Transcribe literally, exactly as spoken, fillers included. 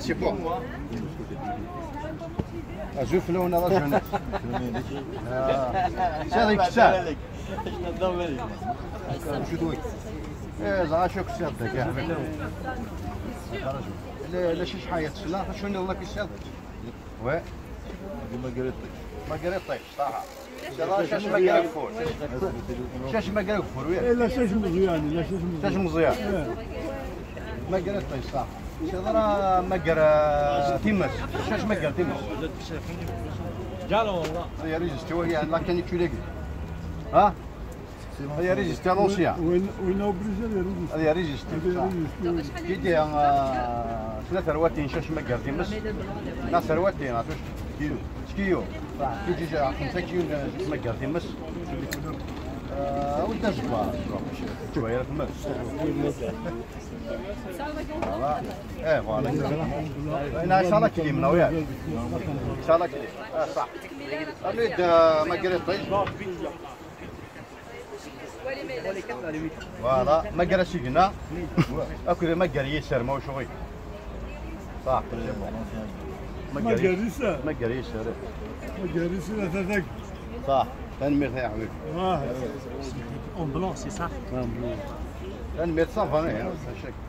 C'est bon. Azul fell-awen a la jeunesse. Ah. C'est avec ça. Eh, ẓer acu k-ssiɣ dagi. La, la, شحال يتصلى، شنو الله كيسير؟ Ouais. Margarita. Margarita, صح. Cac ma gar ageffur. Cac ma gar ageffur, wi. Eh, la cac meẓyan, la cac meẓyan. Cac meẓyan. Eh. Margarita, صح. Cac ma gar, eh, times. Cac ma gar times. Ay, résister, ouais, la canicule. Ha? Ay, résister à l'ancien. Win, win obligé de résister. Ay, résister. Ay, résister, oui. Qui dit, eh, ثلاث رواتين cac ma gar times. ثلاث رواتين, ها, tus. Kilo. Kilo. Qui dit, خمسة كيلو cac ma gar times. Ah, وانت زبا. شوية لك مس. Voilà. Eh, voilà. هنا صالة كليم، ناوية. صالة كليم. Ah, صح. Armée de Margarita. Voilà, ma gar asigna. Akked ma gar yiser, ma ur cɣil. صح, c'est bon. Ma gar yiser. Ma gar yiser. Ma gar yiser, a tadak. صح, tanemmirt a ḥbib. En blanc, c'est ça? Tanemmirt, ça va, hein, ça chèque.